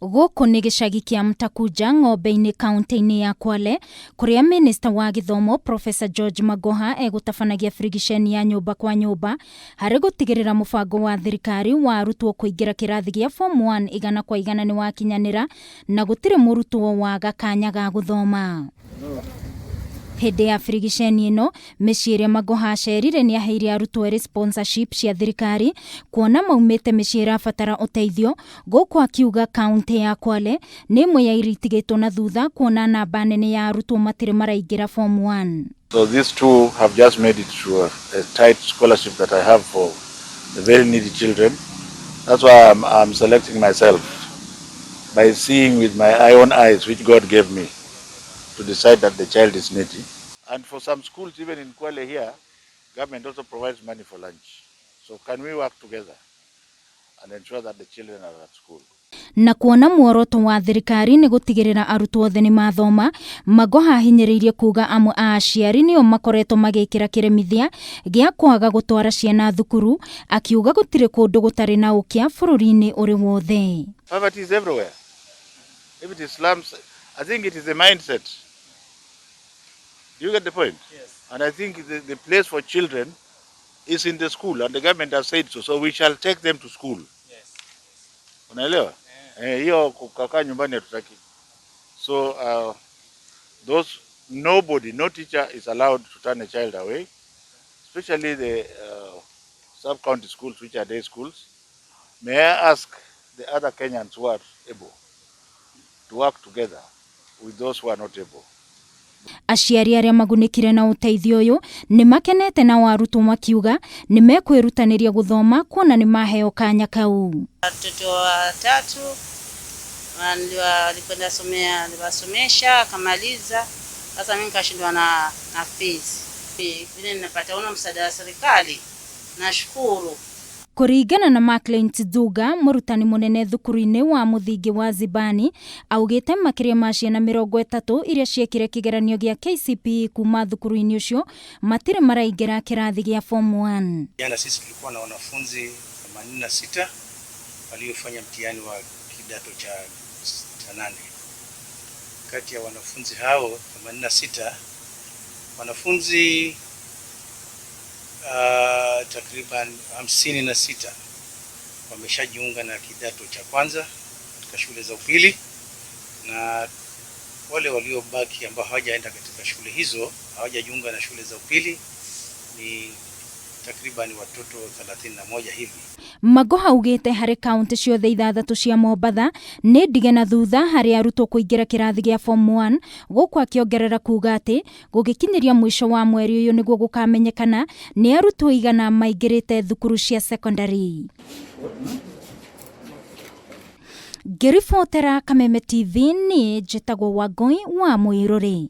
Gũkũ nĩ gĩcagi kĩa Mtakuja Ng'ombe-inĩ kaũntĩ-inĩ ya Kwale kũrĩa minista wa gĩthomo Professor George Magoha egũtabanagia birigiceni ya nyũmba kwa nyũmba harĩ gũtigĩrĩra mũbango wa thirikari wa arutwo kũingĩra kĩrathi gĩa form 1 100% nĩ wakinyanĩra na gũtirĩ mũrutwo waga kanya ga gũthoma. Hĩndĩ ya birigiceni ĩno, mĩciĩ ĩrĩa Magoha acerire nĩ aheire arutwo erĩ sponsorship cia thirikari kuona maumĩte mĩciĩ ĩrabatara ũteithio, gũkũ akiuga kaũntĩ ya Kwale nĩ ĩmwe ya iria itigĩtwo na thutha kuona namba nene ya arutwo matirĩ maraingĩra form 1. So these two have just made it to a tight scholarship that I have for the very needy children. That's why I'm selecting myself by seeing with my own eyes, which God gave me, to decide that the child is needy. And for some schools, even in Kwale here, government also provides money for lunch. So can we work together and ensure that the children are at school? Na kuona muoroto wa thirikari nĩ gũtigĩrĩra arutwo othe nĩ mathoma, Magoha ahinyĩrĩirie kuga amwe a aciari nĩo makoretwo magĩkĩra kĩremithia gĩa kwaga gũtwara ciana thukuru, akiuga gũtirĩ kũndũ gũtarĩ na ũkĩa bũrũri-inĩ ũrĩ wothe. Poverty is everywhere. If it is slums, I think it is a mindset. Do you get the point? Yes. And I think the place for children is in the school, and the government has said so. So we shall take them to school. Yes. Unaelewa? Hiyo kukaa nyumbani hatutaki. So those nobody, no teacher is allowed to turn a child away, especially the sub-county schools, which are day schools. May I ask the other Kenyans who are able to work together with those who are not able. Aciari arĩa magunĩkire na ũteithio ũyũ nĩ makenete nao arutwo makiuga nĩ mekwĩrutanĩria gũthoma kuona nĩ maheo kanya kau. Watoto watatu walikwenda somea, niliwasomesha akamaliza. Sasa mimi nikashindwa na fees. Vile ninapata una msaada wa serikali, nashukuru. Kũringana na Maclean Tidhuga, mũrutani mũnene thukuru-inĩ wa mũthingi wa Zibani, augĩte makĩria ma ciana 30 iria ciekire kĩgeranio gĩa KCPE kuma thukuru-inĩ ũcio matirĩ maraingĩra kĩrathi gĩa form 1. Jana sisi tulikuwa na wanafunzi 86 waliofanya mtihani wa kidato cha 8. Kati ya wanafunzi hao 86, wanafunzi takriban 56 wameshajiunga na kidato cha kwanza katika shule za upili, na wale waliobaki ambao hawajaenda katika shule hizo, hawajajiunga na shule za upili ni takriban watoto 31 hivi. Magoha augĩte harĩ kaunti ciothe ithathatũ cia Mombatha nĩ ndige na thutha harĩ arutwo kũingĩra kĩrathi gĩa form 1, gũkũ akĩongerera kuga atĩ gũgĩkinyĩria mũico wa mweri ũyũ nĩguo gũkamenyekana nĩ arutwo igana maingĩrĩte thukuru cia secondary. Ngĩribotera Kameme TV, niĩ njĩtagwo Wangũi wa Mũirũrĩ.